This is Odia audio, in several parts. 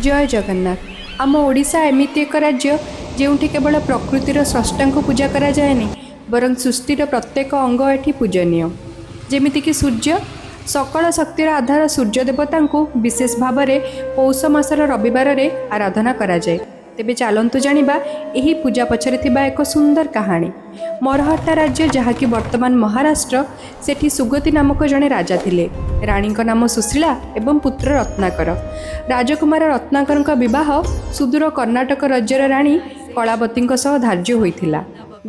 ଜୟ ଜଗନ୍ନାଥ। ଆମ ଓଡ଼ିଶା ଏମିତି ଏକ ରାଜ୍ୟ, ଯେଉଁଠି କେବଳ ପ୍ରକୃତିର ସ୍ରଷ୍ଟାଙ୍କୁ ପୂଜା କରାଯାଏନି, ବରଂ ସୃଷ୍ଟିର ପ୍ରତ୍ୟେକ ଅଙ୍ଗ ଏଠି ପୂଜନୀୟ। ଯେମିତିକି ସୂର୍ଯ୍ୟ। ସକଳ ଶକ୍ତିର ଆଧାର ସୂର୍ଯ୍ୟ ଦେବତାଙ୍କୁ ବିଶେଷ ଭାବରେ ପୌଷ ମାସର ରବିବାରରେ ଆରାଧନା କରାଯାଏ। ତେବେ ଚାଲନ୍ତୁ ଜାଣିବା ଏହି ପୂଜା ପଛରେ ଥିବା ଏକ ସୁନ୍ଦର କାହାଣୀ। ମରହଟ୍ଟା ରାଜ୍ୟ, ଯାହାକି ବର୍ତ୍ତମାନ ମହାରାଷ୍ଟ୍ର, ସେଠି ସୁଗତି ନାମକ ଜଣେ ରାଜା ଥିଲେ। ରାଣୀଙ୍କ ନାମ ସୁଶୀଳା ଏବଂ ପୁତ୍ର ରତ୍ନାକର। ରାଜକୁମାର ରତ୍ନାକରଙ୍କ ବିବାହ ସୁଦୂର କର୍ଣ୍ଣାଟକ ରାଜ୍ୟର ରାଣୀ କଳାବତୀଙ୍କ ସହ ଧାର୍ଯ୍ୟ ହୋଇଥିଲା।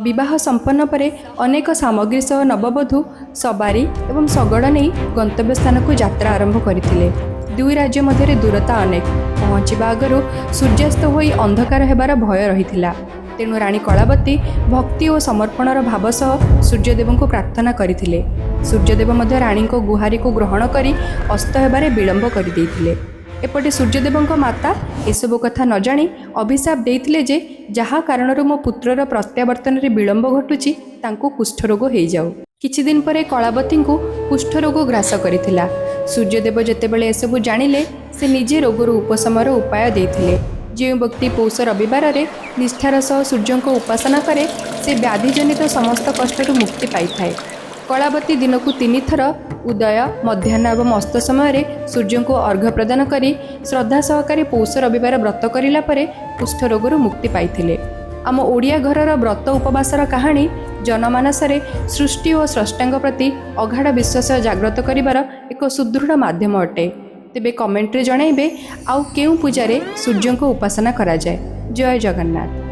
ବିବାହ ସମ୍ପନ୍ନ ପରେ ଅନେକ ସାମଗ୍ରୀ ସହ ନବବଧୂ ସବାରି ଏବଂ ଶଗଡ଼ ନେଇ ଗନ୍ତବ୍ୟ ସ୍ଥାନକୁ ଯାତ୍ରା ଆରମ୍ଭ କରିଥିଲେ। ଦୁଇ ରାଜ୍ୟ ମଧ୍ୟରେ ଦୂରତା ଅନେକ। ପହଞ୍ଚିବା ଆଗରୁ ସୂର୍ଯ୍ୟାସ୍ତ ହୋଇ ଅନ୍ଧକାର ହେବାର ଭୟ ରହିଥିଲା। ତେଣୁ ରାଣୀ କଳାବତୀ ଭକ୍ତି ଓ ସମର୍ପଣର ଭାବ ସହ ସୂର୍ଯ୍ୟଦେବଙ୍କୁ ପ୍ରାର୍ଥନା କରିଥିଲେ। ସୂର୍ଯ୍ୟଦେବ ମଧ୍ୟ ରାଣୀଙ୍କ ଗୁହାରିକୁ ଗ୍ରହଣ କରି ଅସ୍ତ ହେବାରେ ବିଳମ୍ବ କରିଦେଇଥିଲେ। ଏପଟେ ସୂର୍ଯ୍ୟଦେବଙ୍କ ମାତା ଏସବୁ କଥା ନ ଜାଣି ଅଭିଶାପ ଦେଇଥିଲେ ଯେ ଯାହା କାରଣରୁ ମୋ ପୁତ୍ରର ପ୍ରତ୍ୟାବର୍ତ୍ତନରେ ବିଳମ୍ବ ଘଟୁଛି, ତାଙ୍କୁ କୁଷ୍ଠରୋଗ ହେଇଯାଉ। କିଛି ଦିନ ପରେ କଳାବତୀଙ୍କୁ କୁଷ୍ଠରୋଗ ଗ୍ରାସ କରିଥିଲା। ସୂର୍ଯ୍ୟଦେବ ଯେତେବେଳେ ଏସବୁ ଜାଣିଲେ, ସେ ନିଜେ ରୋଗରୁ ଉପଶମର ଉପାୟ ଦେଇଥିଲେ। ଯେଉଁ ବ୍ୟକ୍ତି ପୌଷ ରବିବାରରେ ନିଷ୍ଠାର ସହ ସୂର୍ଯ୍ୟଙ୍କ ଉପାସନା କରେ, ସେ ବ୍ୟାଧିଜନିତ ସମସ୍ତ କଷ୍ଟରୁ ମୁକ୍ତି ପାଇଥାଏ। କଳାବତୀ ଦିନକୁ ତିନିଥର ଉଦୟ, ମଧ୍ୟାହ୍ନ ଏବଂ ଅସ୍ତ ସମୟରେ ସୂର୍ଯ୍ୟଙ୍କୁ ଅର୍ଘ୍ୟ ପ୍ରଦାନ କରି ଶ୍ରଦ୍ଧା ସହକାରେ ପୌଷ ରବିବାର ବ୍ରତ କରିଲା ପରେ କୁଷ୍ଠରୋଗରୁ ମୁକ୍ତି ପାଇଥିଲେ। ଆମ ଓଡ଼ିଆ ଘରର ବ୍ରତ ଉପବାସର କାହାଣୀ ଜନମାନସରେ ସୃଷ୍ଟି ଓ ସ୍ରଷ୍ଟାଙ୍କ ପ୍ରତି ଅଗାଢ଼ ବିଶ୍ୱାସ ଜାଗ୍ରତ କରିବାର ଏକ ସୁଦୃଢ଼ ମାଧ୍ୟମ ଅଟେ। ତେବେ କମେଣ୍ଟରେ ଜଣାଇବେ, ଆଉ କେଉଁ ପୂଜାରେ ସୂର୍ଯ୍ୟଙ୍କ ଉପାସନା କରାଯାଏ? ଜୟ ଜଗନ୍ନାଥ।